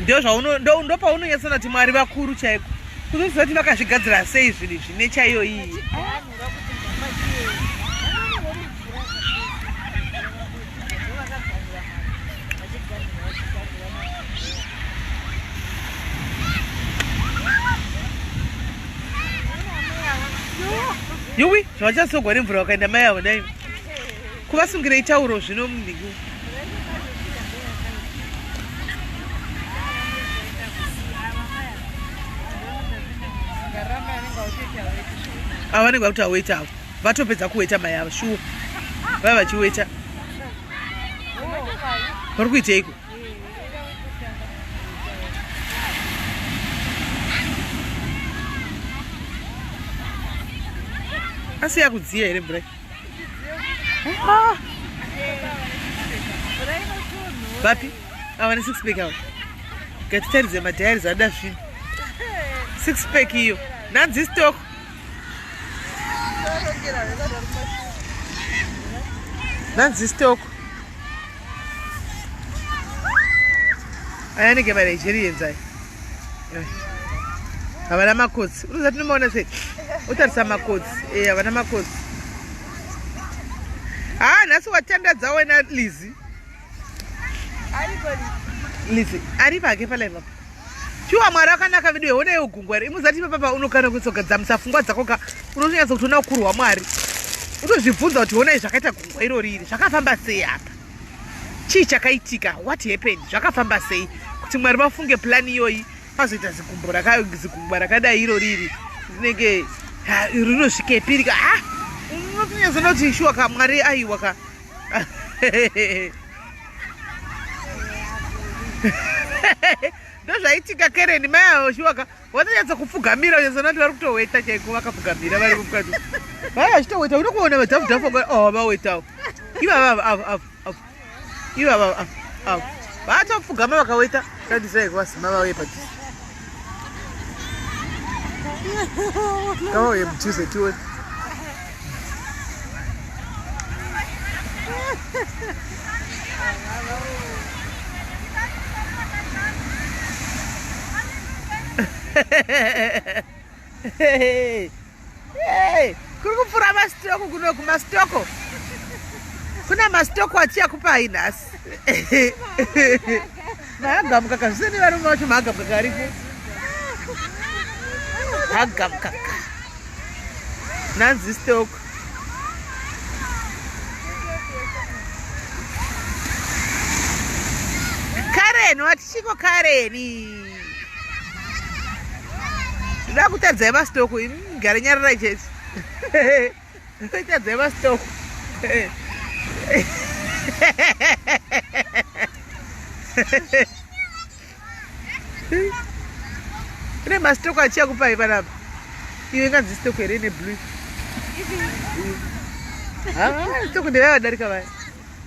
Ndopaunonyatsoona kuti Mwari vakuru chaiko. Kuzoziva kuti vakazvigadzira sei zvinhu izvi nechaiyo iyi. Yuwi, zvavachasogwa nemvura vakaenda mai avo nai. Kuvasungirei tauro zvino munhingi. Ava vanenge vakuti aweta avo. Vatopedza kuweta mai ava shuwa. Vava vachiweta. Vari kuiteiko? Asi yakudziya here mvura? Ah. Vapi? Ava ne six pack ava. Ngatitaridze madiaries ada zvinhu. Six pack iyo. Nanzi stock. Nanzi stock. Aya anenge maNigerians aya. Havana makotsi. Unoziva tinomaona sei? Otarisa makotsi. Eh, havana makotsi. Ah, nhasi watandadza wena Lizzy. Lizzy, ari pake palive apa. Shuwa Mwari akanaka vedu honaiwo gungwa iri. Imuzati papa unokana kutsogadzamisa pfungwa dzako ka unotonyatsa kuti ona ukuru hwaMwari. Utozvibvunza kuti honai zvakaita gungwa irori iri zvakafamba sei apa. Chii chakaitika? What happened? Zvakafamba sei kuti Mwari vafunge plan iyoyi pazoita zigumbo raka zigungwa rakadai irori iri rinenge rinosvikepi rika ah unotonyatsoona kuti shuwa ka Mwari aiwa ka. Ndozvaitika Karen mai avo shuwa ka vanonyatsa kupfugamira unyatsoona kuti vari kutoweta chaiko vakapfugamira vari mukati vaya vachitoweta unokuona vadhafu dhafu oh vawetawo ivava ava ava ava ava ivava ava ava vatopfugama vakaweta tadisai kuvasima vauye padhuze ngavauye mudhuze tione. Kuri kupfuura masitoko kuno kumasitoko kuna masitoko achiyakupai nhasi. Mahagamukaka zvise nevarume vacho mahagamukaka aripo. Hagamukaka nanzi sitoko. Karen wati chiko Karen. Ndoda kutadzai masitoko imi mugare nyararai chete. Kutadzai masitoko. Kune masitoko achiya kupai panapa. Iyo inganzi sitoko here ine blue. Ah, sitoko ndevaya vadarika vaya.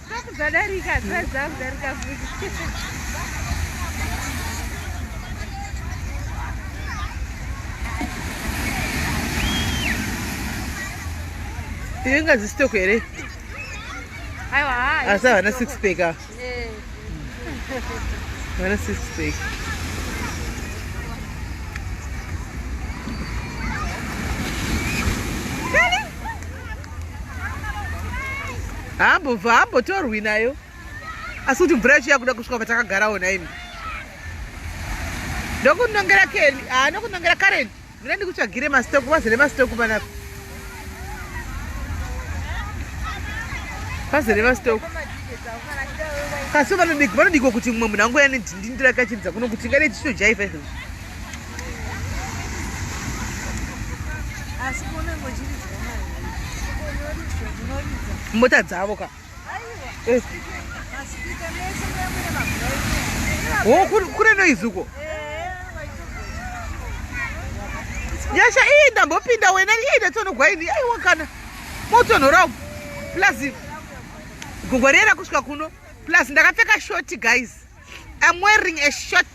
Sitoko dzadarika, dzakudarika futi. Iyo inganzi sitoko here? Aiwa, Asi havana six pack ava. Eh. Havana six pack. Hambobva hambotorwi nayo. Asi kuti mvura yacho yakuda kusvika patakagarawo nhaimi. Ndokunongera Kelly, ah ndokunongera Karen. Mina ndikutsvagire masitoko, pazere masitoko panapa. Pazere masitoko. Kasi vanodikwa kuti mumwe munhu angouya nedhindindi rake achiridza kuno kuti ingade tichitojaiva izvozvi. Asi kunenge uchiridzwa mari. Mota dzavo ka. Aiwa. Masipika mese mune mabhuraini. Oh, kune noise uko. Nyasha iyi ndambopinda wena iyi ndatonogwa ini aiwa kana motonhora plus gungwa riya rakusvika kuno plus ndakapfeka short guys. I'm wearing a short.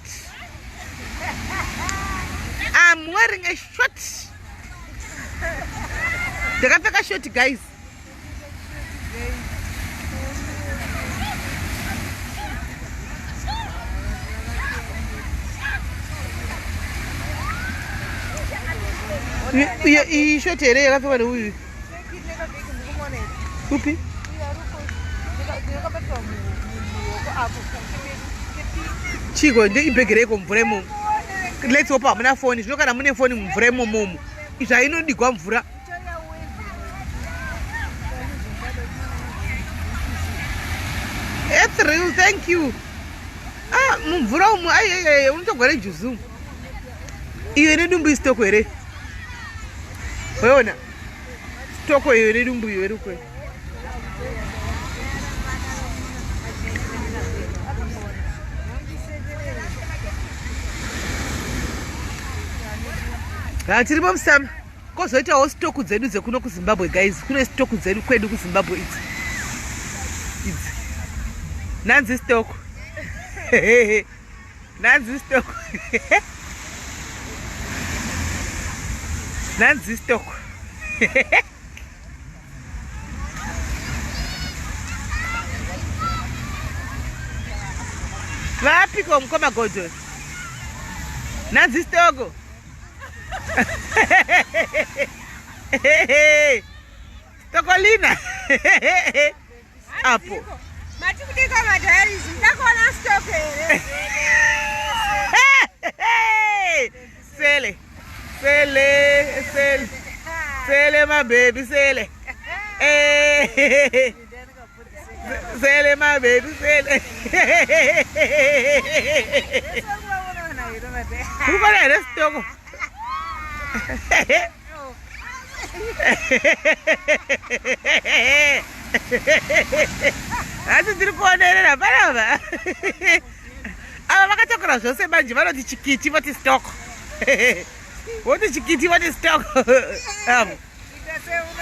I'm wearing a short. Ndakapfeka short guys. Iyo iyi shoti here yakapfekwa neuyu? Upi? Chiko ibhegi reiko mvura imomo? Let's hope hamuna foni. Zvino kana mune foni mumvura imomomo, zvainodigwa mvura. It's real, thank you. Ah, mumvura umu ai ai unotogwa nejuzu. Iyo ine dumbu isitoko here? Weona? Stoko iyo ine dumbu iyo iri kwe. Tirimo musama. Kozoitawo stoku dzedu dzekuno kuZimbabwe guys. Kune stoku dzedu kwedu kuZimbabwe idzi. Idzi. Nanzi stoku. Nanzi stoku. Nanzi stoku. Vapiko mukoma Godon. Nanzi stoko. Stokolina. Apo. Mati kudika madhairizi, ndakaona stock here. Sele. Sele, sele. Sele my baby, sele. Hey. Sele my baby, sele. Ukona here stoko? Asi ndiri kuonerera panapa. Ava vakatakura zvose manje vanoti chikiti voti stoko. Voti chikiti voti stoko. Avo.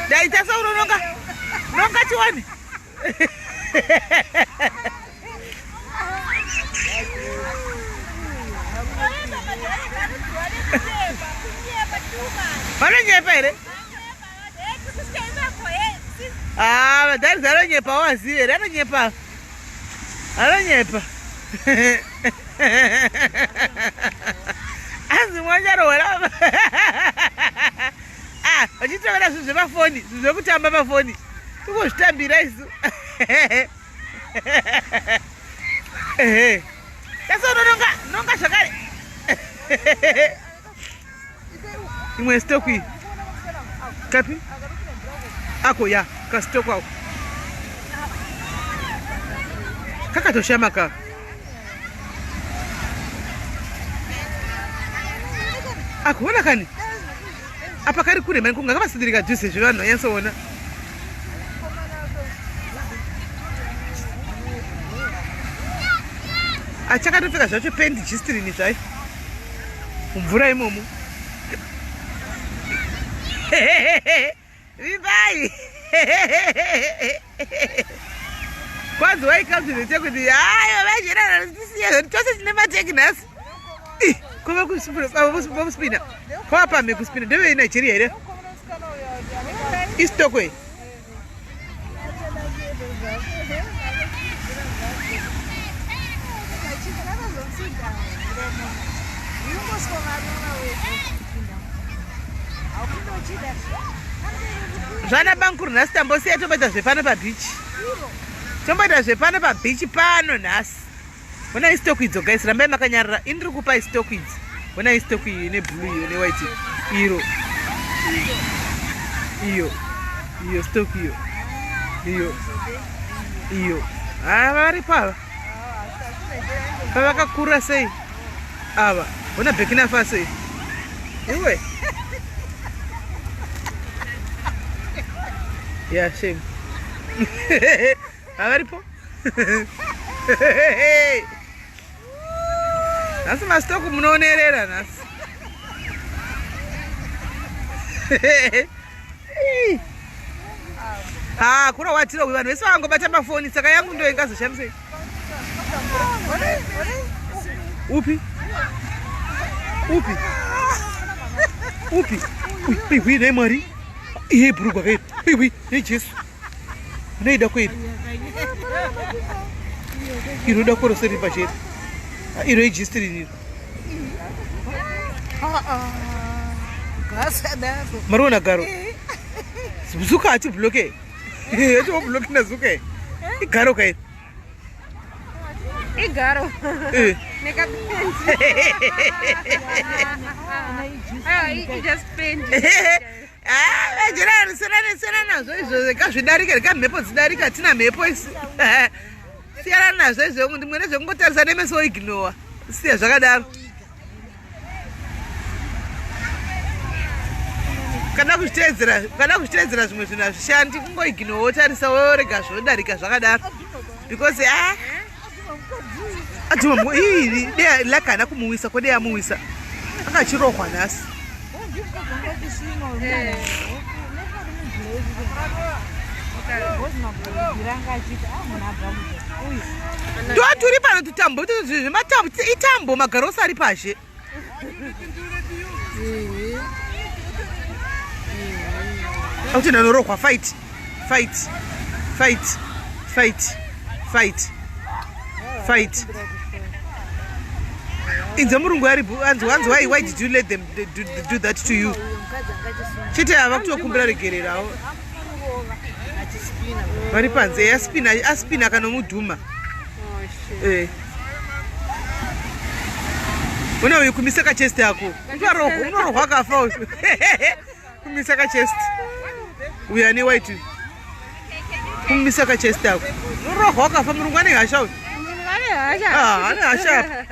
Ndaita seunononga. Nonga chiwani. Vanonyepa here? Ah, madhari anonyepa wazive here? Anonyepa. Anonyepa. Anzi mwanyarohwa. Ah, vachitovera zvinhu zvemafoni, zvinhu zvekutamba mafoni. Tongozvitambira isu. Ehe. Tasonononga nonga zvakare. Imwe stock iyi. Kapi? Ako ya, ka stock ako. Kakatoshama ka. Akuona kani? Apa kari kure mani kunga kavasidirika dhuze zvevanhu vanyatsoona. Achakatopfeka zvacho pendi jistrini zvayo. Mumvura imomo. Vimbai. Kwanzi waikamzvinoite kuti hayo vachirara tisiye tose tine mateki nhasi. Kwava kuspina. Kwava pamhe kuspina. Ndeve Nigeria here? Istoko iyi. Zvana bankuru nhasi tambosiya tomboita zvepano pabhichi. Tomboita zvepano pabhichi pano nhasi. Honai stock idzo guys, rambai makanyarara. Ini ndiri kupai stock idzi. Honai stock iyi ine blue iyo ne white. Iro. Iyo. Iyo stock iyo. Iyo. Iyo. Ah, varipo ava. Pavakakura sei? Ava. Hona Burkina Faso iyi. Iwe. Yeah, shame. Havaripo? Nhasi masitoku munoonerera nhasi. Ha, kura watira uyu vanhu vese vangobata mafoni saka yangu ndo ingazoshandisei. Upi? Upi? Upi? Ui, ui, nei Mwari. Iye bhurugwa kai. Ui, ui, nei Jesu. Unoida kweri. Iro da koro seri pacheri. Iro ijistiri iro. Mariona garo. Zuka ati bloke. Ati bloke na zuka. Igaro kai. Igaro. Eh. Nekapenzi. Ah, just paint. Ah, Gerard, siyana siyana nazvo izvo reka zvidarike reka mhepo dzidarike hatina mhepo isi. Siyana nazvo izvo ndimwe nezvekungotarisa nemeso woignowa. Siya zvakadaro. Kana kuzviteedzera, kana kuzviteedzera zvimwe zvinhu hazvishandi, kungoignowa wotarisa worega zvodarika zvakadaro. Because ah adhuma ii dea laka haana kumuwisa ko dea amuwisa anga achirohwa nhasi. Ndoturi pano tutambo zvematambo itambo magarosi ari pazhe. Akuti ndanorohwa fight fight fight fight fight fight. Inze murungu ari anzi anzi why did you let them do that to you? Chete hava kutokumbira regererawo. Vari panze aspina aspina kanomudhuma. Oh shit. Eh. Una uyu kumisa kachest yako. Unorohwa unorohwa akafa uyu. Kumisa kachest. Uyu ane white uyu. Kumisa kachest yako. Unorohwa akafa murungu ane hasha uyu. Munhu ane hasha. Ah, ane hasha apa.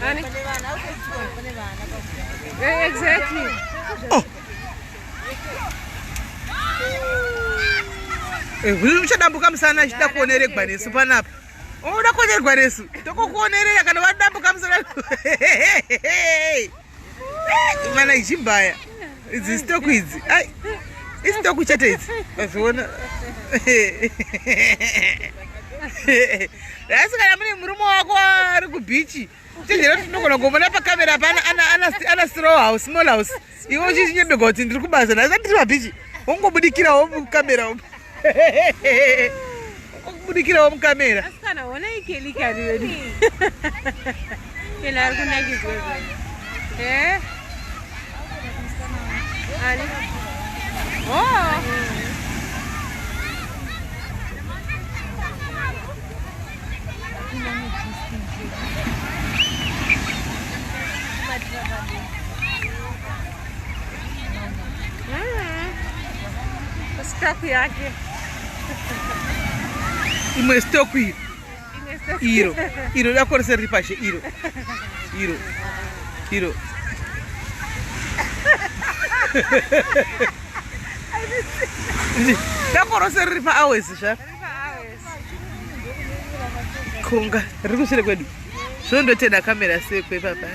Ani? Eh, exactly. Oh. Eh, uyu uchadambuka musana achida kuoneregwa nesu panapa. Unoda kuonerwa nesu. Tokokuonerera kana wadambuka musana. Mana ichimbaya. Idzi stock idzi. Ai. Istock chete idzi. Wazviona. Asi kana mune murume wako ari kubhichi chenjera kuti tinogona kuona pakamera pana ana straw house, small house, iwe uchinyebegwa kuti ndiri kubasa nhasi ndiri pabhichi, wongobudikirawo mukamera, wongobudikirawo mukamera. Asikana, ona ikelikari wedu. Ena ari kunakidzwa zvake. Eh? Ani? Oh. Stock yake. Imwe stock iyo. Imwe stock. Iro iro dakorese riri pashe, iro iro iro dakorose riri paawes zva. Riri paawes. Konga riri kushure kwedu, zvinondotenda kamera sekwe papa.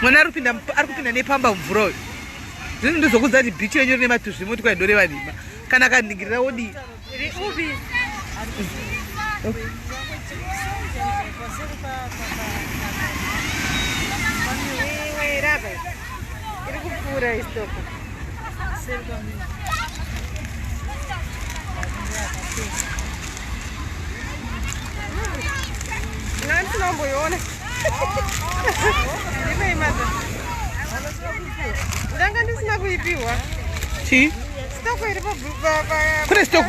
Mwana ari kupinda nepamba mvura uyu. Zvino ndozokudza kuti bhichi yenyu rine matuzvi, moti kwaindoreva nhima kana akaningirira wodii? Iri upi? Imwe iri apa. Iri kupfuura istock. Ndandisina. Ndipei madha. Ndanga ndisina kuipiwa. Chii? Stock iri pa Kune stock?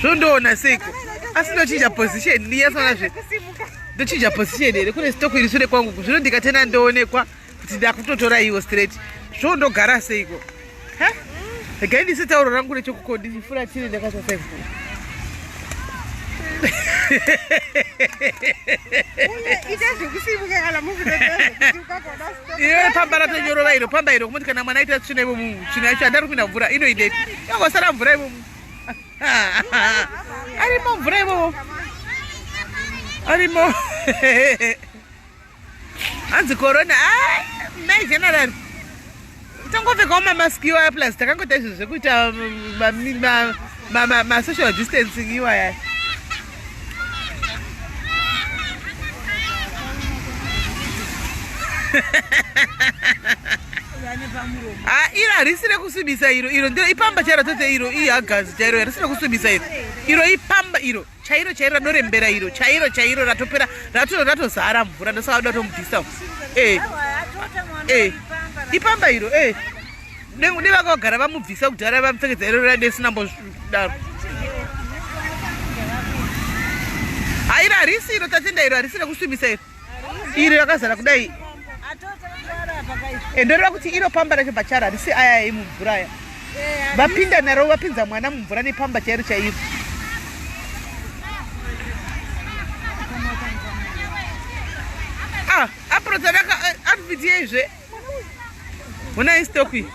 Zvondoona seiko asi ndochinja position ndiyasonazve. Kusimuka. Ndochinja position here? Kune stock iri shure kwangu, zvino ndikatena ndoonekwa kuti ndakutotora iwo straight, zvondogara seiko? Ha, regai ndise tauro rangu rechokuko ndichifuratire ndakasasaifuwa. Uye ita zvekusimuka kana muzvinotoa ukagona stock. Iwe pamba ratonyorova iro, pamba iro, kumoti kana mwana aita tsvina imomu, tsvina yacho handari kupinda mvura inoindepi? Yangosara mvura imomu, arimo mvura imomo, arimo. Hanzi corona mai general tongopfekawo mamaski iwaya, plus takangoita izvo zvekuita masocial distancing iwaya. Ah, iro harisi rekusvibisa iro iro ndiro ipamba chairo tote iro ihagazi chairo harisi rekusvibisa iro iro ipamba iro chairo chairo radorembera iro chairo chairo ratopera ratozara mvura ndosaka uda tomubvisa eh eh ipamba iro eh nevakagara vamubvisa kudhara vamupfekedza iro radesina mbodaro. Hairo harisi iro tatenda iro harisi rekusvibisa iro iro yakazara kudai. Ndoreva kuti iro pamba racho pacharo harisi aya emumvura aya vapinda naro vapinza mwana mumvura nepamba chairo chairo. Ah, aprotanaka outfit yeizve hona istock iyi.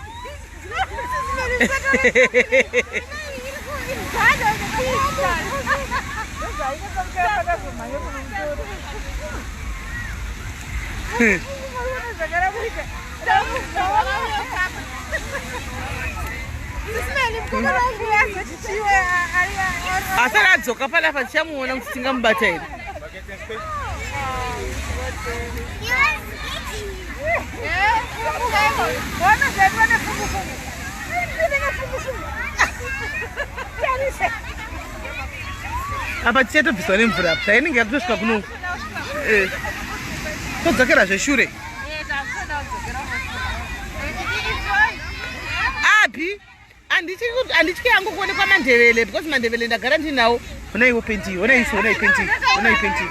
Asati adzoka panapa tichamuona kuti tingamubata here. Apa tichatobviswa nemvura apa zvainenge yakutosvika kuno todzokera zveshure. Abi handityi yangu kuonekwa mandevele because mandevele ndagara ndinawo. Honaiwo penti, honaiso, honai penti, honai penti.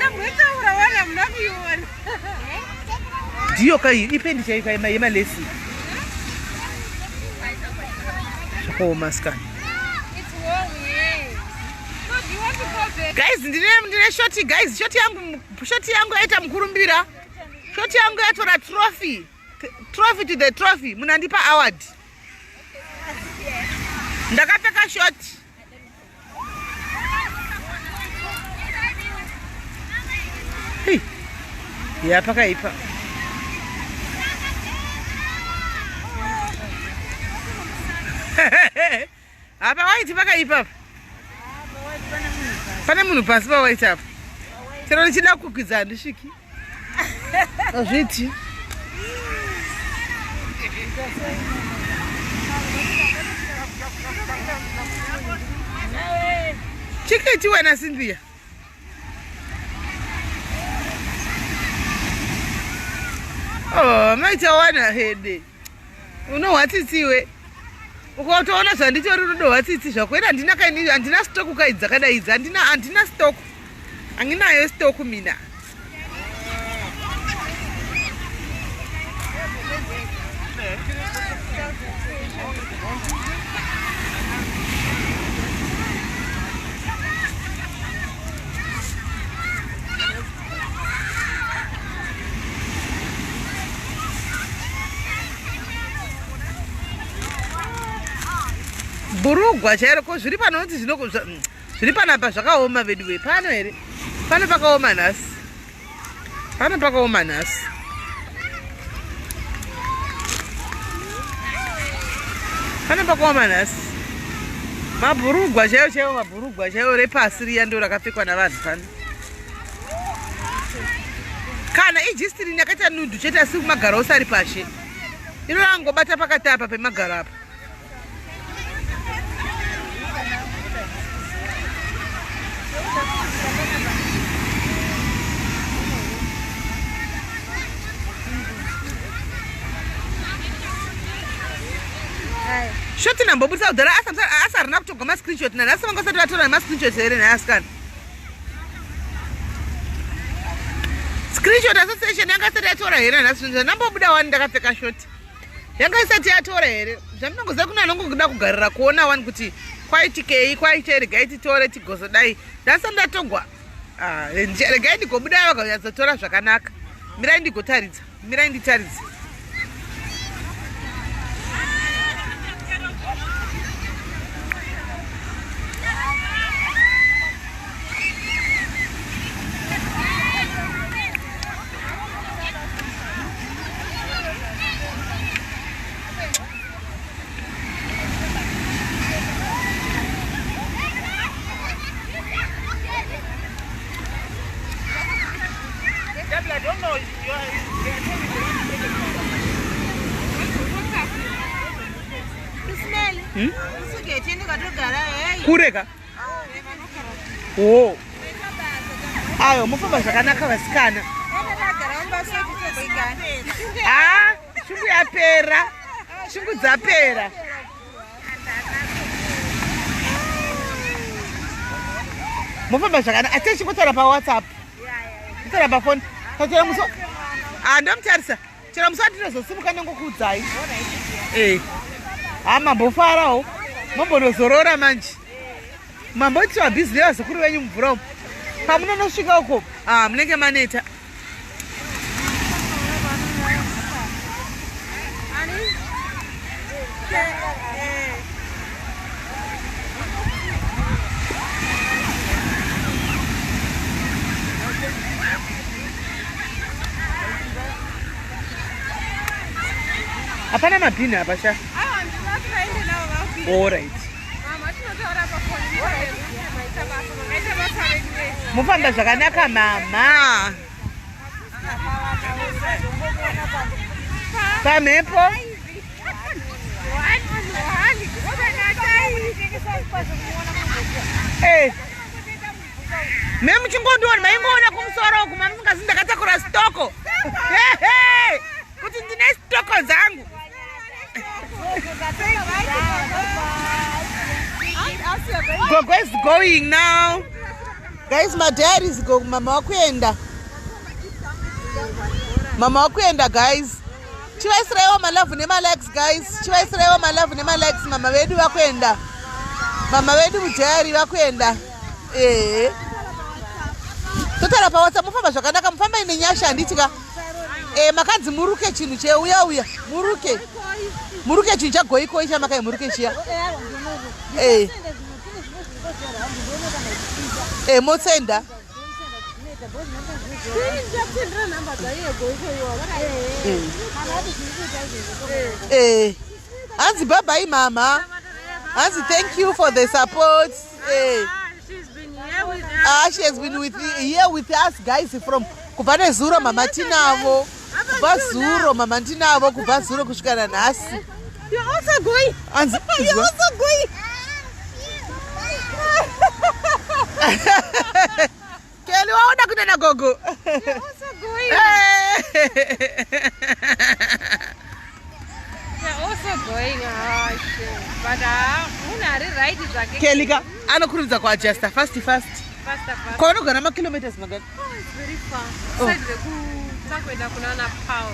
Ndiyo kai ipendi chaiyo kai yemalesi. Zvakaoma sikana. Guys, ndine shoti guys, shoti yangu yaita mukurumbira. Shoti yangu yatora trophy. Trophy to the trophy. Munandipa award. Ndakapfeka shoti. Hey. Ya pakaipa. Apa waiti pakaipa. Pane munhu pasi pawaiti apa. Chero ndichida kukwidza handisviki. Hazviiti. Chiketi wena Cynthia. Oh, maitawana hede. Unohwatsitsiwe. Ukatoona zvanditori rudo hwatsitsi zvako. Ina handina kaini handina stock kai dzakadai idzi. Handina stock. Anginayo stock mina. Bhurugwa chairo ko zviri pano noti zviri panapa zvakaoma veduwe pano here pano pakaoma nhasi pano pakaoma nhasi. Pano pakaoma nhasi. Mabhurugwa chaiwo chaiwo mabhurugwa chaiwo repasi riya ndo rakapfekwa navanhu pano. Kana ijisirini yakaita nudhu chete asi magaro ose ari pashe. Ino rangobata pakati apa pemagaro apa. Shoti ndambobudisa kudhara asi harina kutogwa mascreenshot nanhasi vanga vasati vatora nemascreenshot here nhai asikana. Screenshot association yanga isati yatora here nanhasi zvandambobuda wani ndakapfeka shoti. Yanga isati yatora here zvamunongoziva kune anongoda kugarira kuona wani kuti kwaitikei kwaitei regai titore tigozodai. Ndasati ndatogwa. Regai ndigobuda vakanyatsotora zvakanaka. Mirai ndigotaridza. Mirai nditaridze. I don't know. You are Hmm? Kure ka? Oh. Ayo mufamba zvakanaka vasikana. Ah, shungu yapera. Shungu dzapera. Mufamba zvakanaka. Asi chingotaura pa WhatsApp. Kutaura pafoni. Tatora muso. Ah, ndomutarisa. Chero musi wandinozosimuka ndongokuudzai. Eh. Ha mambofarawo. Mombonozorora manje. Mamboitiwa busy nevazukuru venyu mumvura umu. Pamunonosvika uko, ah munenge maneta. Hapana mabhini apa sha. Alright. Mufamba zvakanaka mama. Pamhepo. Eh. Me muchingondiona maingoona kumusoro uku mamusingazi ndakatakura stoko. Kuti ndine stoko dzangu. Gogo is going now. Guys, my dad is going. Mama wakuenda. Mama wakuenda guys. Chivaisiraiwo malove nemalikes guys. Chivaisiraiwo malove nemalikes mama vedu vakuenda. Mama vedu mujayari vakuenda. Eh. Totaura paWhatsApp mufamba zvakanaka mufamba ine nyasha handiti ka. Eh makanzi muruke chinhu cheuya uya muruke. Muruke chinhu chagoikoi chamakai muruke chiya. Eh. Eh motsenda. Eh. Hanzi bye bye mama. Hanzi thank you for the support. Eh. Ah, she has been with here with us guys from kubva nezuro mama tinavo. Kubva zuro mama tinavo kubva zuro kusvika nanhasi. You're also going. Hanzi You're also going. Kelly waona kuenda nagogo. You're also going. You're also going. Ah, shit. But ah, munhu ari right zvake. Kelly ka anokurumidza kuadjusta fast fast. Faster, faster. Kwaunogara makilometers mangani? Oh, it's very far. Oh. Side rekusakuenda kunana Paul.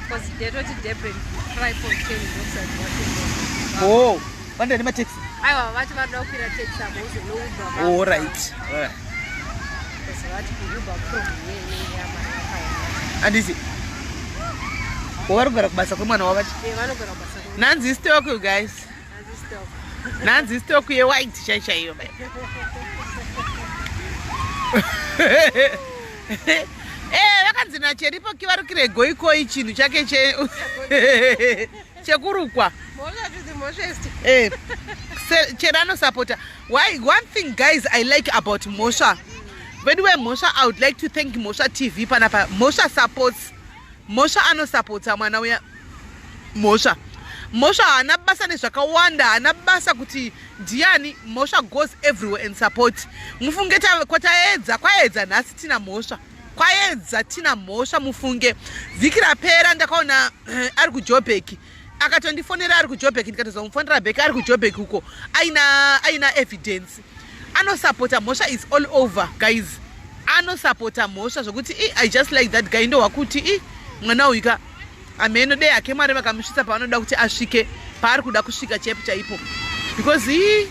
Because ndetoti Durban Kraaifontein ndokuside kwacho. Oh, vanoenda nemateksi. Aiwa vati vanoda kukwira taxi apo uzonoUber. All right. All right. Because vati kuUber from here nenyama yakawanda. Handiti. Vari kugara kubasa kwemwana wavati. Eh, vanogara kubasa kwemwana. Nanzi stock you guys. Hanzi stop. Nanzi stock yewhite chai chaiyo. Eh, vakanzi nacheripo kivarukire goikoi chinhu chake che chekurukwa. Mhosva to the mhosvest. Eh, chero anosapota. Why one thing guys I like about Mhosva. Veduwe Mhosva, I would like to thank Mhosva TV panapa. Mhosva supports. Mhosva anosapota mwana uya. Mhosva. Mhosva haana basa nezvakawanda, haana basa kuti ndiani. Mhosva goes everywhere and support. Mufunge kwataedza, kwaedza nhasi tina Mhosva. Kwaedza tina Mhosva mufunge. Vhiki rapera ndakaona ari kuJoburg. Akatondifonera ari kuJoburg ndikatozomufonera back ari kuJoburg uko. Aina evidence. Anosapota Mhosva is all over guys. Anosapota Mhosva zvokuti I just like that guy ndohwa kuti mwana uyu ka ameno dei hake Mwari vakamusvitsa paanoda kuti asvike paari kuda kusvika chaipo chaipo because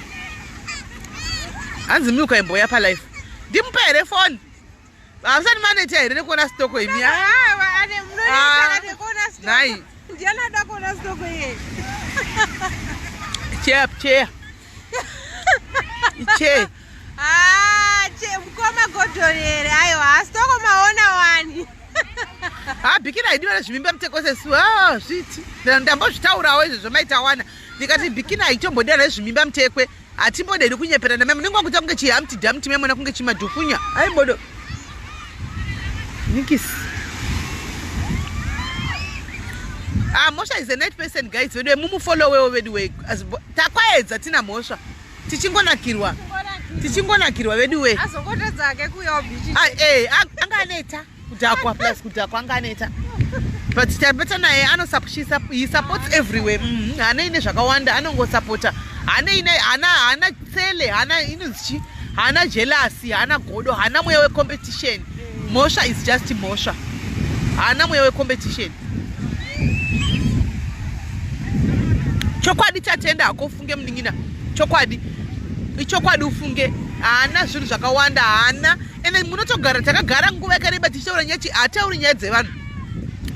hanzi milk aimboya palife ndimupa here foni hamusati maneta here nekuona stoko imi nai Ndiani ada kuona stoko iye? Chair chair chair. Ah, che mukoma Gordon here. Aiwa, stoko maona wani. Ha bikini haidiwa nezvimimba muteko sesu. Ah, zviti ndambozvitaurawo izvozvo maitawana ndikati bikini haichombodiwa nezvimimba mutekwe hatimbodedi kunyepera namai munenge wakuita kunge chihamti dhamti maimona kunge chimadhukunya aibodo nikisi. Ah, Mhosva is a night person guys veduwe mumufollowewo veduwe. Takwaedza tina Mhosva. Tichingonakirwa. Tichingonakirwa veduwe. Azongotadza ake kuuyawo bichi. Ah, eh, anga aneta kudhakwa plus kudhakwa anga aneta. But tapeta naye anosapshisa he supports everywhere. Haanei nezvakawanda anongosapota. Haanei ne hana hana tsele, hana inonzi chi? Hana jealousy, hana godo, hana mweya wecompetition. Mhosva is just mhosva. Haana mweya wecompetition. Chokwadi tatenda hako ufunge munin'ina. Chokwadi. Ichokwadi ufunge. Haana zvinhu zvakawanda, haana. Ende munotogara takagara nguva yakareba tichitaura nyaya hatauri nyaya dzevanhu.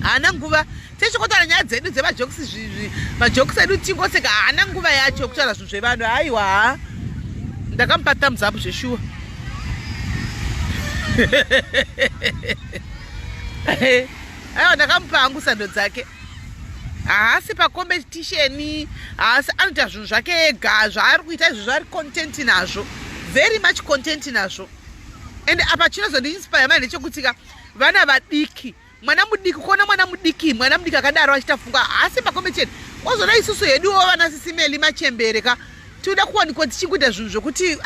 Haana nguva. Tichikotaura nyaya dzedu dzemajokisi majokisi edu tingoseka haana nguva yacho yekutaura zvinhu zvevanhu. Aiwa. Ndakamupa thumbs up zveshuwa. Aiwa ndakamupa hangu sando dzake. Haasi pacompetition, haasi anoita zvinhu zvake ega zvaari kuita izvozvo ari content nazvo. Very much content nazvo. And apa chinozondiinspire manje ndechekuti ka vana vadiki mwana mudiki kuona mwana mudiki mwana mudiki akadaro achiita pfungwa haasi pacompetition ozoda isusu heduwo vana sisimeli machembere ka tinoda kuwanikwa tichingoita zvinhu zvokuti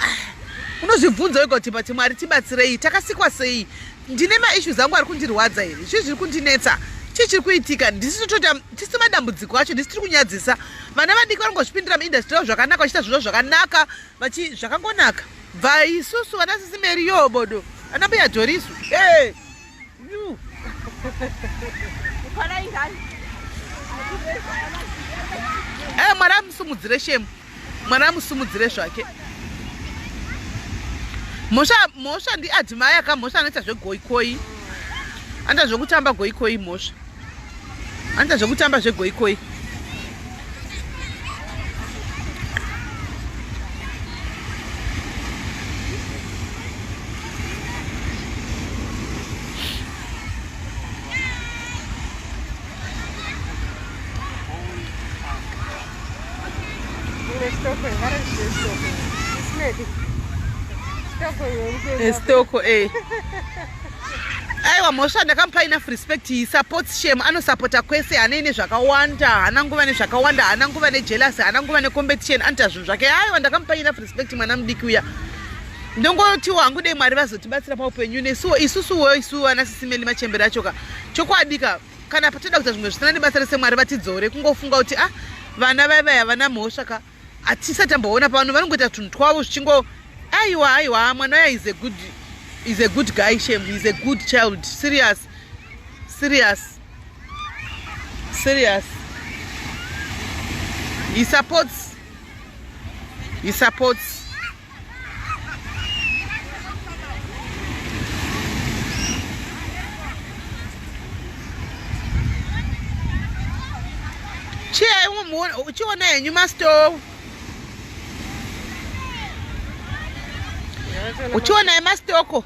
unozvibvunza wega kuti but Mwari tibatsirei takasikwa sei ndine maissues angu ari kundirwadza here zvii zviri kundinetsa chii chiri kuitika ndisi totoita tisi madambudziko acho ndisi tiri kunyadzisa vana vadiki vanongozvipindira muindustry yavo zvakanaka vachiita zvinhu zvakanaka vachi zvakangonaka bva isusu vana sisimeri yoo bodo ana mbuya dhorisu hey. Eh, mwari amusumudzire shemu mwari amusumudzire zvake mhosva mhosva ndiadmire ka mhosva anoita zvegoikoi anoita zvekutamba goikoi mhosva anoita zvekutamba zvegoikoi Stoko eh. Aiwa mhosva ndakamupa enough respect he supports shame anosapota kwese haanei nezvakawanda haana nguva nezvakawanda haana nguva nejealousy haana nguva necompetition anoita zvinhu zvake aiwa ndakamupa enough respect mwana mudiki uya ndongotiwo hangu dei mwari vazotibatsira paupenyu nesuwo isusuwo isu vana sisimeli machembere acho ka chokwadi ka kana patoda kuita zvimwe zvisina nebasa rese mwari vatidzore kungofunga kuti ah vana vaiva havana mhosva ka hatisati tamboona pano vanongoita tunhu twavo zvichingo aiwa aiwa mwana uya is a good is a good guy shame is a good child serious serious serious he supports he supports Chiona henyu mastove uchiona emastoko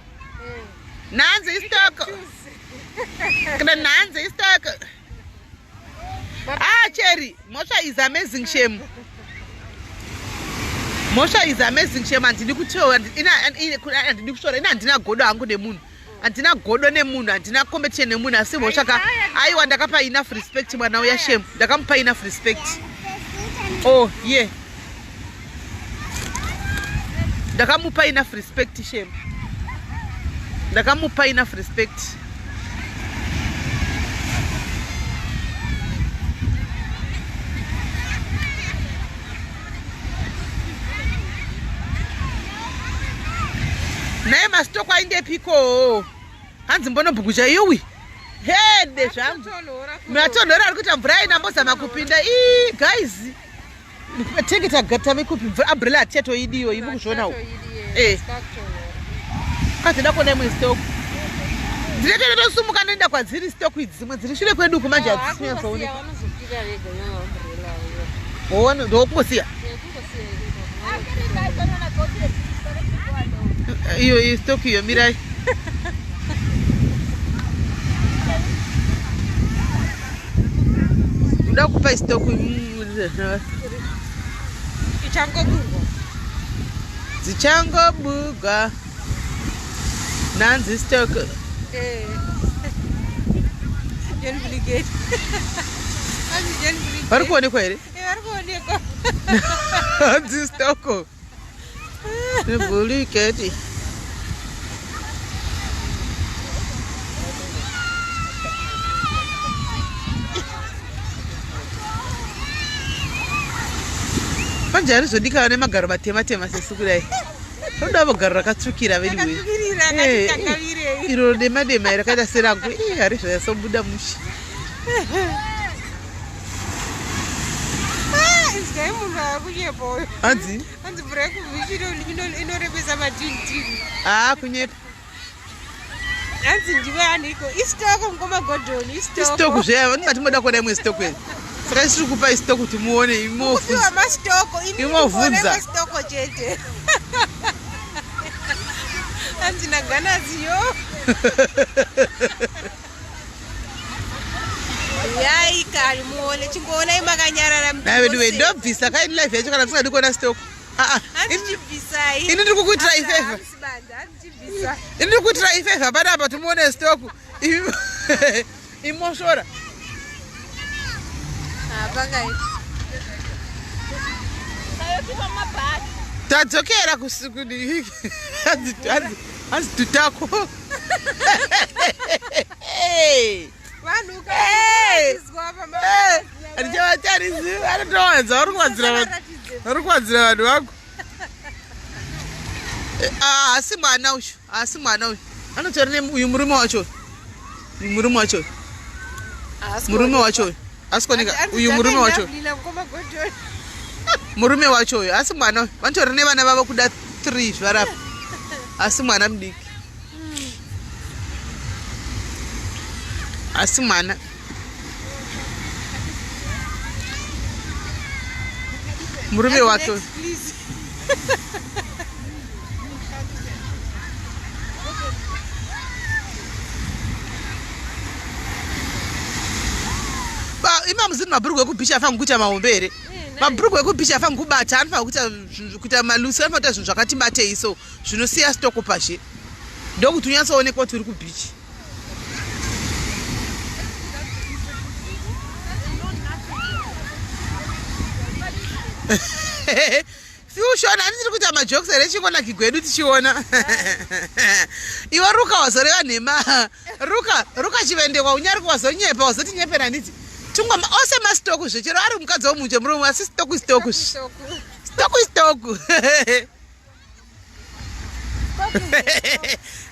nanzi istoko kana nanzi istoko ah cherry mhosva is amazing shame mhosva is amazing shame handidi kuteura handidi kusvora ini handina godo hangu nemunhu handina godo nemunhu handina competition nemunhu asi mhosva ka aiwa ndakapa enough respect mwana uya shame ndakamupa enough respect oh yeah ndakamupa enough respect shame ndakamupa enough respect naye masitoko aindepiko hanzi mbonobhukucha iwi hede zvangu matonhora ari kuita mvura aina mbozama kupinda ii guys tenge tagatame kupi mvura umbrella hatichatoidiyo imi kuzviona uku eh kazida kuona imwe stock ndinetototosumuka ndoenda kwadziri stock idzi dzimwe dziri shure kwedu uku manje hadzisinyatsooneka ndokungosiya iyo iyo stock iyo mirai ndoda kupa stock ichangobugwa dzichangobugwa nanzi stock eh. Vari kuonekwa here? Eh, vari kuonekwa. Hanzi stoko. Nebuliketi. Manje harizodikana nemagaro matema tema sesu kudai. Roda vogaro rakatsvukira veduwe. Rakatsvukirira, Eh, rakati Iro dema dema rakaita serangu. Ih, harizvanyatsobuda mushe. Ah, inzwai munhu akunyepa uyo. Hanzi? Hanzi mvura yekubhichi inorebesa matinitini. Haa kunyepa. Hanzi ndiwe aniko. Istoko mukoma Godoni, istoko. Istoko zveya, vanenge timoda kuona imwe stoko here. Saka isiri kupa istoko kuti muone imofu. Kupiwa mastoko, ini Imovhunza. ndikuona mastoko chete. Hanzi naganazi yo. Yai kari muone, chingoonai makanyarara Nhai vedu we ndobvisa kaini live yacho kana musingadi kuona stoko. Aa, Hanzi chibvisai. ini ndiri kukuitirai Hanzi favor. hamusi banza, hanzi chibvisai. Ini ndiri kukuitirai favor panapa timuone stoko. Imoshora. Ah, pangai. Tadzokera hanzi tutako. Vanhu Hey! ukaizwa pamba. Handichavatarisi, anotowanza vari kuwanzira vanhu. Vari kuwanzira vanhu vangu. Ah, haasi mwana uyu, haasi mwana uyu. Anotori ne uyu murume wacho. Uyu murume wacho. Murume wacho uyu. Haasi kuoneka. Uyu murume wacho. Murume wacho uyu. Haasi mwana uyu. Vanotori nevana vavo kuda 3 zvarapa. Haasi mwana mudiki. Haasi mwana. Murume wake uyu. Ima muzini mabhurugu ekubhichi afanira kuita mahombe here? Mabhurugu ekubhichi afanira kubata, anofanira kuita kuita malusi, anofanira kuita zvinhu zvakati batei so zvinosiya stoko pazhe. Ndokuti unyatsoonekwa kuti uri kubhichi. Fusion handiti kuita majokes here chingonakigwa edu tichiona. Iwe Ruka wazoreva nhema. Ruka, Ruka chivendekwa unyari wazonyepa wazotinyepera handiti. Tungwa ose masitoku zve chero ari mukadzi womunhu chemurume asi sitoku sitoku. Sitoku sitoku.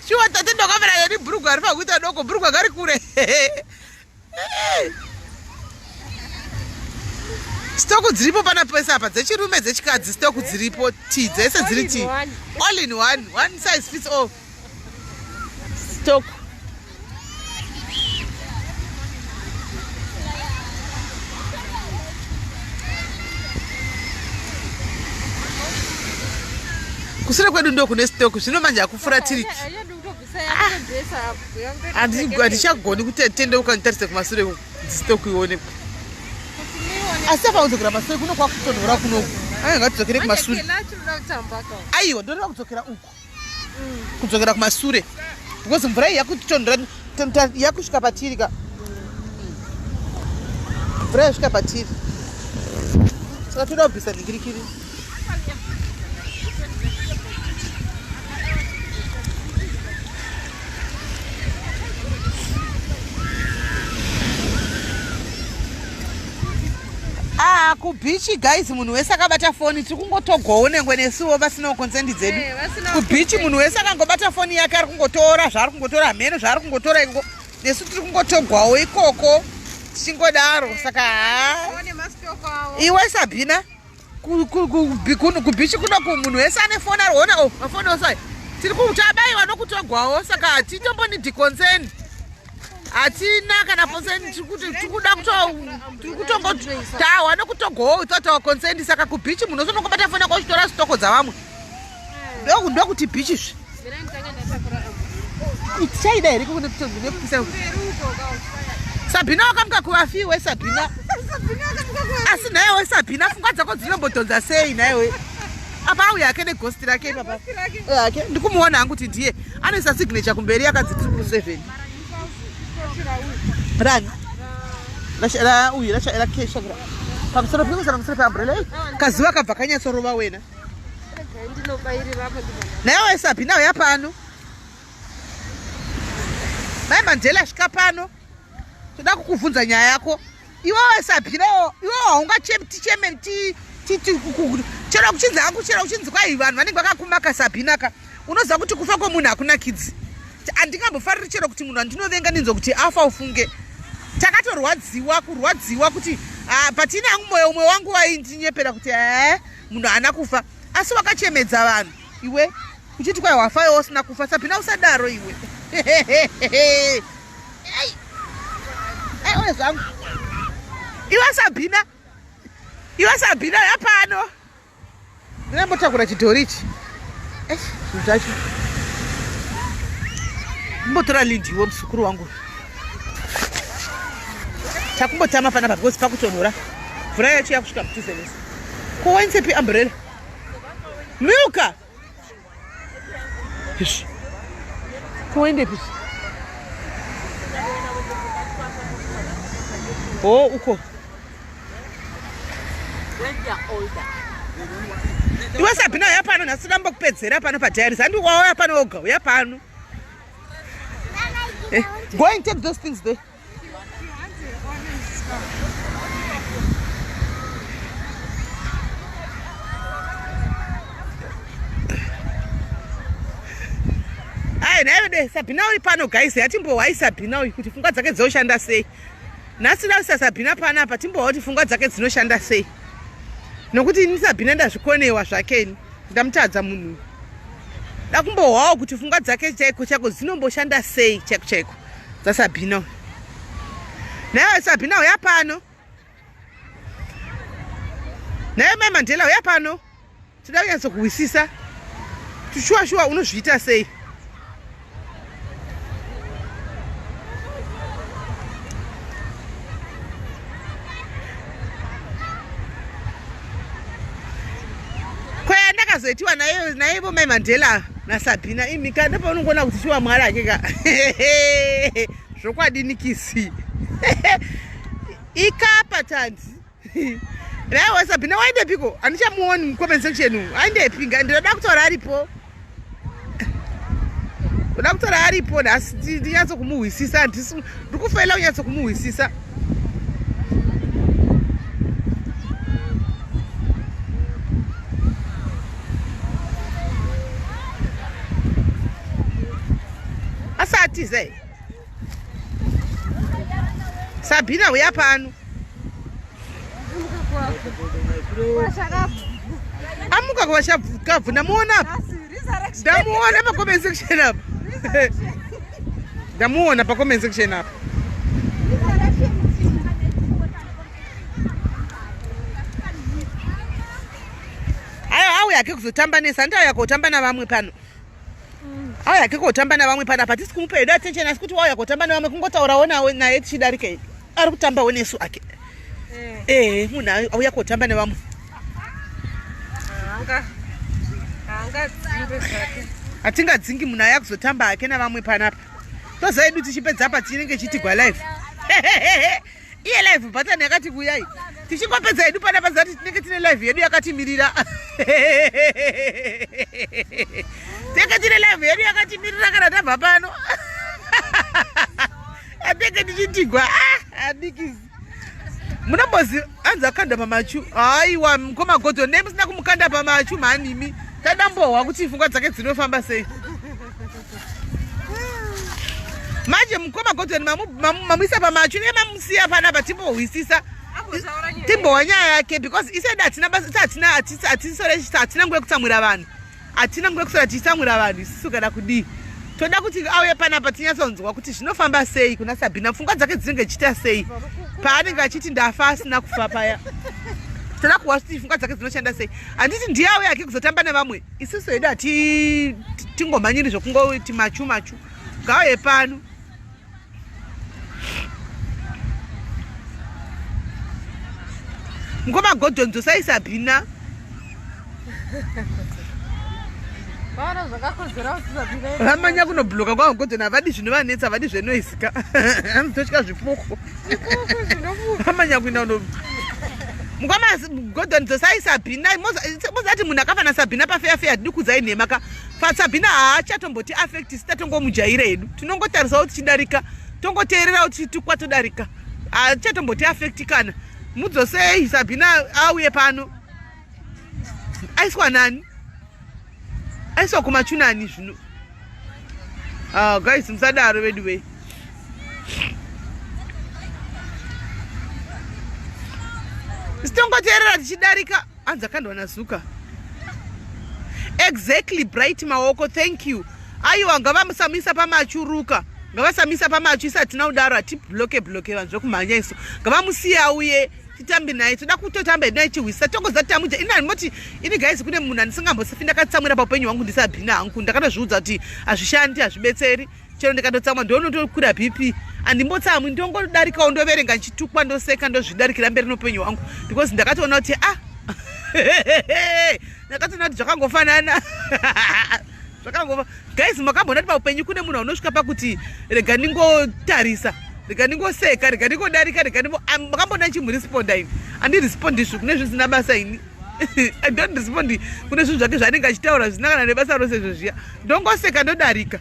Shuwa tate ndokamera yeni bhurugwa ari pakuita doko bhurugwa gari kure. Stoku dziripo pana pese apa dzechirume dzechikadzi stoku dziripo t dzese dziri t. All in one, one size fits all. Stock. Kusure kwedu ndo kune stock zvino manje hakufuratiriki. Handichagoni kutendeuka nditarise kumasure stock ionekwe. Asi apa kudzokera masure kuno kwakutonhora kunoku. Aiwa ngatidzokere kumasure. Aiwa ndoreva kudzokera uku. Kudzokera kumasure. Because mvura iyi yakutonhora yakusvika patiri ka. Mvura yasvika patiri. Saka toda kubvisa nhingirikiri. Ah, kubhichi guys munhu wese akabata foni tiri kungotogwawo nengwe nesuwo vasinawo konsendi dzedu. Kubhichi munhu wese akangobata foni yake ari kungotora zvaari kungotora hameno zvaari kungotora ikoko. Nesu tiri kungotogwawo ikoko tichingodaro saka haa. Iwe Sabina kubhichi kuno munhu wese ane foni ari ona oh mafoni ose aya. Tiri kutabaiwa nokutogwawo saka hatitombonidi consent. Hatina kana consent tiri kuda tiri kutongotawa nokutogwawo without our consent saka kubhichi munhu wese unongobata foni yako uchitora stoko dzavamwe. Ndokuti bhichi zve. Tichaida here nekupisa. Sabina wakamuka kuvafiwe Sabina. Asi naiwe Sabina pfungwa dzako dzinombodhonza sei naiwe? Apa auya hake neghost rake ipapa. Hake ndikumuona hangu kuti ndiye anoisa signature kumberi yakanzi 777. Rani? Uyu rakeshakira pamusoro pekuisa pamusoro peumbrella. Kazuva kabva kanyatsorova wena. Naiwe Sabina uya pano. Mai Mandela svika pano. Toda kukuvhunza nyaya yako. Iwewe Sabina iwewe haungacheme chero kuchinzi hangu chero kuchinzi kwai vanhu vanenge vakakumaka Sabina ka. Unoziva kuti kufa kwemunhu hakunakidzi. Handingambofariri chero kuti munhu andinovenga ndinzwe kuti afa ufunge. Takatorwadziwa kurwadziwa kuti but ini hangu moyo umwe wangu waindinyepera kuti munhu haana kufa. Asi wakachemedza vanhu iwe uchiti kwai wafa iwe usina kufa. Sabina usadaro iwe. Oye zvangu. Iwe Sabina. Iwe Sabina yapano. Ndinambotakura chidhori ichi. Zvinhu zvacho. Mbotora Lindiwe muzukuru wangu. Takumbotama panapa because pakutonhora. Mvura yacho yakusvika mudhuze nese. Ko wainsepi umbrella? Milka! Ish. Ko waendepi? Oh, uko. Iwe Sabina uya pano nhasi toda kupedzera pano padiaries. Handi wauya pano woga uya pano. Go and take those things there. Ai nhai Sabina uri pano guys, yatimbohwai Sabina uyu kuti pfungwa dzake dzoshanda sei. Nhasi ndausa Sabina panapa timbohwa kuti pfungwa dzake dzinoshanda sei. Nokuti ini Sabina ndazvikonewa zvake ini. Ndamutadza munhu uyu. Ndakumbohwawo kuti pfungwa dzake chaiko chaiko dzinomboshanda sei chaiko chaiko dzaSabina uyu. Naye Sabina uya pano. Naye mai Mandela uya pano. Tida kunyatsokuhwisisa. Shuwa shuwa unozviita sei? Kwaya ndakazoitiwa naivo mai Mandela naSabina imika ndopaunongoona kuti shuwa Mwari ake ka. Zvokwadi nikisi. Ikapa tanzi. Raiwa Sabina waendepiko? Handichamuoni mucomment section umu. Aendepi? Ndinoda kutaura aripo. Ndoda kutaura aripo nhasi ndinyatso kumuhwisisa. Ndiri kufaila kunyatso kumuhwisisa. Asati zai. Sabina uya pano. Amuka kwashakabvu ndamuona apa. Ndamuona pa comment section apa. Ndamuona pa comment section apa. Ayo auya ake kuzotamba nesu, handi auya kotamba navamwe pano. Auya ake kotamba navamwe pano apa hatisi kumupa hedu attention asi kuti wauya kotamba nevamwe kungotaurawo naye tichidarika hedu. Ari kutambawo nesu ake. Munhu auya kotamba nevamwe. Hatingadzingi munhu auya kuzotamba hake navamwe panapa. Toziva hedu tichipedza apa tinenge chiitigwa live. Iye live button yakati kuyai. Tichingopedza hedu panapa zati tinenge tine live yedu yakatimirira. Tinenge tine live yedu yakatimirira kana tabva pano. Atenge tichitigwa. Adikisi. Munombozi anzi akanda pamachu. Aiwa mukoma Godo nei musina kumukanda pamachu mhani imi. Tadambohwa kuti pfungwa dzake dzinofamba sei. Manje mukoma Godwin mamuisa pamachu ne mamusiya panapa timbohwisisa. Timbohwa nyaya yake because isedu hatina basa hatina hatina nguva yekutsamwira vanhu. Hatina nguva yekuswera tichitsamwira vanhu isusu kana kudii. Toda kuti auye panapa tinyatsonzwa kuti zvinofamba sei kuna Sabina, pfungwa dzake dzinenge dzichiita sei paanenge achiti ndafa asina kufa paya. Toda kuhwa kuti pfungwa dzake dzinoshanda sei. Handiti ndiye auye ake kuzotamba nevamwe. Isusu hedu hatingomhanyiri zvokungoti machu machu. Ngauye pano. Mukoma Godon dzosai Sabina. Vaona zvakakodzera kuti Sabina. Vamanya kunobloka kwagogodhoni havadi zvinovanetsa havadi zvenoisika. Anototya zvipoko. Zvipoko zvinomuka. Vamanya kuenda kuno mukoma Gordon dzosai Sabina mozati munhu akafana Sabina pafeya feya hatidi kudzai nhema ka Sabina haachatomboti affect isu tatongomujaira hedu tinongotarisawo tichidarika tongoteererawo tichitukwa todarika haachatomboti affect kana mudzosei Sabina auye pano aiswa nani aiswa kumachunani zvino ah, guys musadaro vedu vei sitongoteerera tichidarika anzi akandwa nazuka exactly bright maoko thank you aiwa ngavamusamisa pamachuruka ngavasamisa pamachu isi hatina kudaro hatibloke bloke vanhu zvekumhanya isu ngavamusiye auye titambe naye toda kutotamba hedu naye chihwisa tongoziva tamuja ini handimoti ini guys kune munhu andisingambosifi ndakatsamwira paupenyu hwangu ndisabhina hangu ndakatozviudza kuti hazvishandi hazvibetseri chero ndikatotsamwa ndonotokwira bp andimbotsamwi ndongodarikawo ndoverenga ndichitukwa ndoseka ndozvidarikira mberi noupenyu hwangu because ndakatoona kuti ah ndakatoona kuti zvakangofanana zvakangova guys makamboona kuti paupenyu kune munhu aunosvika pakuti rega ndingotarisa rega ndingoseka rega ndingodarika rega ndingo makamboona ndichimuresponda ini andirespondi zvi kune zvisina basa ini i don't respond kune zvinhu zvake zvaanenge achitaura zvisina kana nebasa rose izvo zviya ndongoseka ndodarika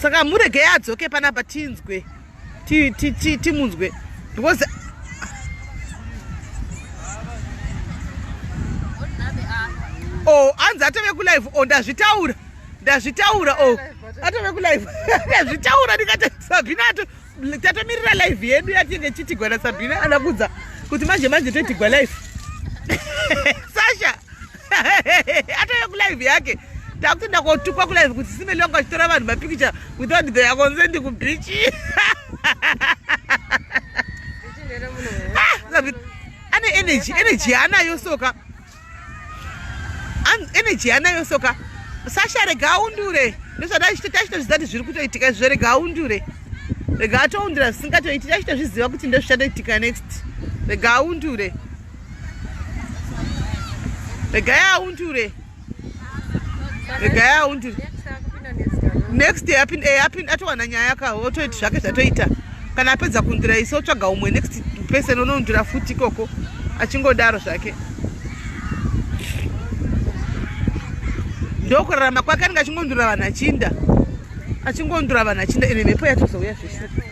saka muregei adzoke panapa tinzwe timunzwe because oh anzi atove kulive oh ndazvitaura ndazvitaura oh atove kulive ndazvitaura ndikati sabhina ato tatomirira live yedu yatinge chitigwa nasabhina anakudza kuti manje manje toitigwa live sasha atove kulive yake takutoenda kotukwa kulive kuti simeli wangu achitora vanhu mapikicha without their consent kubeach ah, ane energy energy yaanayo soka energy yaanayo soka sasha rega aundure ndozvatachitozviziva kuti zviri kutoitika izvo rega aundure rega atoundura zvisingatoiti tachitozviziva kuti ndozvichatoitika next rega aundure regai aundure regai aundure next eh, atowana nyaya ka otoiti zvake zvatoita kana apedza kundura isi otsvaga umwe next person onoundura futi ikoko achingodaro zvake ndokurarama kwake anenge achingondura vanhu achinda achingondura vanhu achinda ine mhepo yatozouya zveshuwa.